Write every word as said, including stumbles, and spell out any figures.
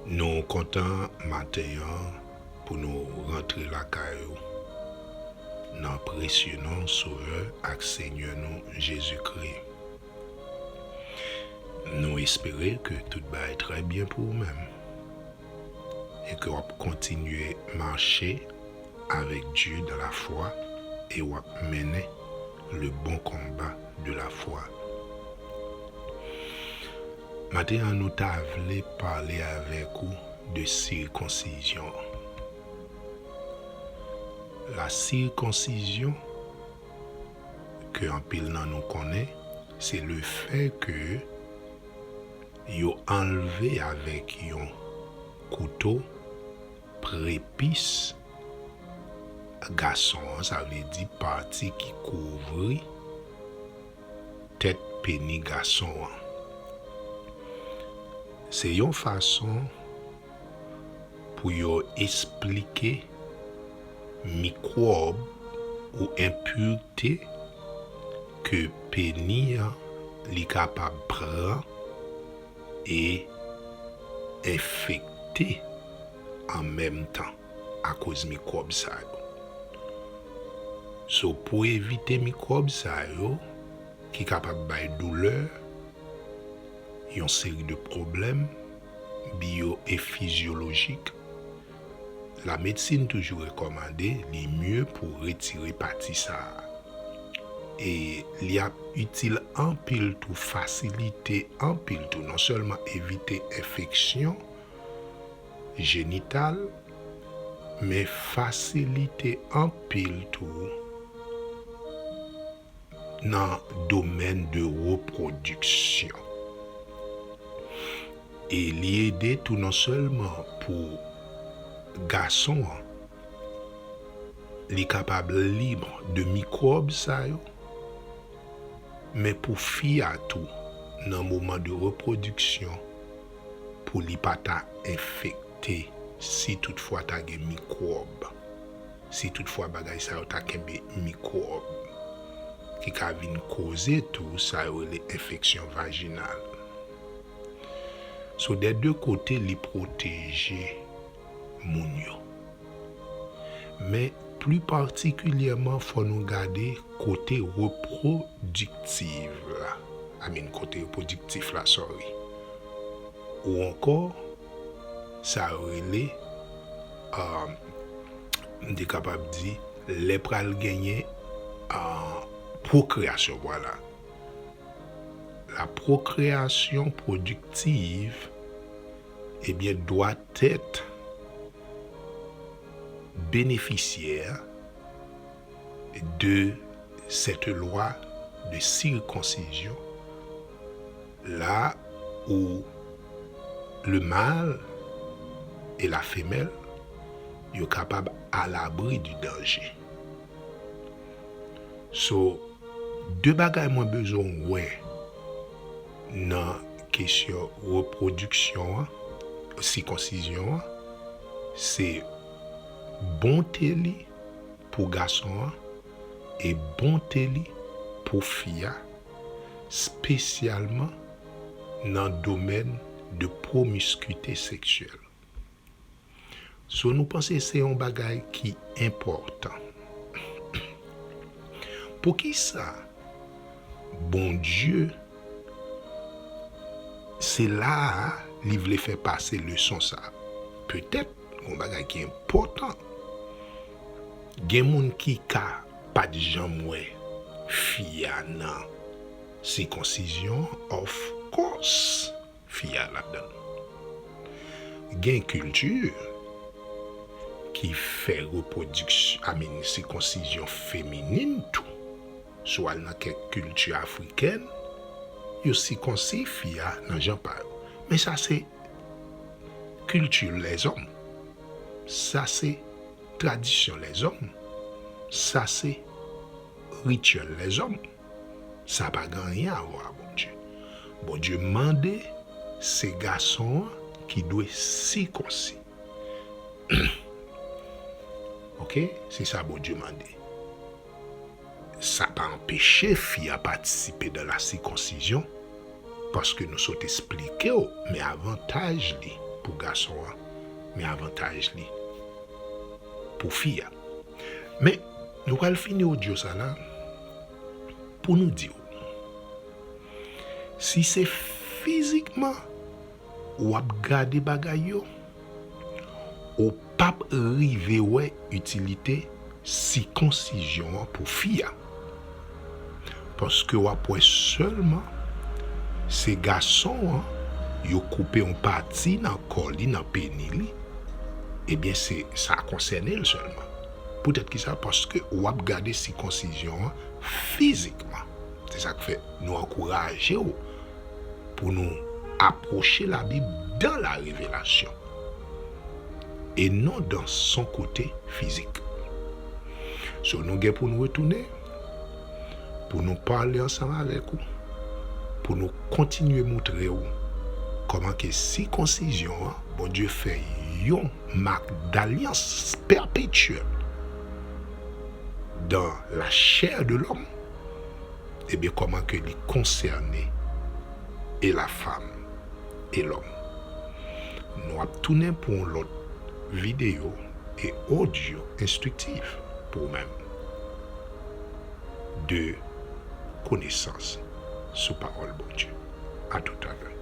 Nou kontan maten an pou nou rantre lakay ou nan presye non Sovè ak Senyè nou Jezikri. Nou espere ke tout bagay trè byen pou ou menm e ke w ap kontinye mache avec Dieu dans la foi et w ap mennen le bon combat de la foi. Maten an, nou ta vle pale avèk ou de sikonsizyon. La sikonsizyon, ke anpil nan nou konnen, se le fè ke yo anlve avèk yon kouto prepis gason an, sa vle di pati ki kouvri tèt peni gason an. Se yon fason pou yo esplike mikwòb ou enpirte ke peni an li kapab pran e enfekte an menm tan akoz mikwòb sa yo. So, pou evite mikwòb sa yo ki kapab bay doulè, yon seri de pwoblèm biyo e fizyolojik, lamedsin toujou rekòmande li mye pou retire pati sa a. E li ap itil anpil tou, fasilite anpil tou, non sèlman evite enfeksyon jenital, men fasilite anpil tou nan domèn de repwodiksyon. E li ede tou non sèlman pou gason an, li kapab lib de mikwòb sa yo, men pou fi a tou, nan moman de repwodiksyon, pou li pa ta enfekte si toutfwa ta gen mikwòb, si toutfwa bagay sa yo ta kenbe mikwòb, ki ka vin koze tou sa yo rele enfeksyon vajinal. So, dè de kote, li pwoteje moun yo. Men, pli patikilyèman, fò nou gade kote repwodiktif la. I mean, kote repwodiktif la, sorry. Ou ankò, sa yo rele, um, m te kapab di, lè pral genyen, uh, pwokreyasyon, vwala. La procréation productive, ebyen, doit être bénéficiaire de cette loi de circoncision, là où le mâle et la femelle, yo kapab à l'abri du danger. So, de bagay mwen bezwen wè nan kesyon repwodiksyon an, sikonsizyon an, se bonte li pou gason an e bonte li pou fi a, espesyalman nan domèn de pwomiskite seksyèl. So, nou panse se yon bagay ki enpòtan. Poukisa Bondye, se la a li vle fè pase leson sa a? Petèt, yon bagay ki enpòtan. Gen moun ki ka pa t janm wè fi a nan sikonsizyon, of course, fi a ladan l. Gen kilti ki fè repwodiksyon, I mean, sikonsizyon feminin tou. Si w al nan kèk kilti afrikèn, yo sikonsi fi a nan jan pa yo. Men sa se kilti lèzòm. Sa se tradisyon lèzòm. Sa se rityèl lèzòm. Sa pa gen anyen a wè a Bondye. Bondye mande se gason an ki dwe sikonsi. Oke? Se sa Bondye mande. Sa pa anpeche fi a patisipe dan la sikonsizyon, paske nou sot esplike w, men avantaj li pou gason an, men avantaj li pou fi a. Men, nou pral fini odyo sa la pou nou di w, si se fizikman w ap gade bagay yo, ou p ap rive wè itilite sikonsizyon an pou fi a. Paske w ap wè sèlman se gason an, yo koupe yon pati nan kò li, nan peni li, ebyen se sa konsène l sèlman. Poutèt ki sa? Paske w ap gade sikonsizyon an fizikman. Se sa k fè nou ankouraje w pou nou apwoche Labib dans la révélation e non dans son côté physique. So, nou gen pou nou retounen, pou nou pale ansanm avèk ou, pou nou kontinye montre w kòman ke sikonsizyon an, Bondye fè yon mak dalyans pèpetyèl dans la chair de l'homme, ebyen, kòman ke li konsène e la fam e lòm. Nou ap tounen pou yon lòt videyo e odyo enstriktif pou ou menm de konesans sou pawòl Bondye. A toutalè.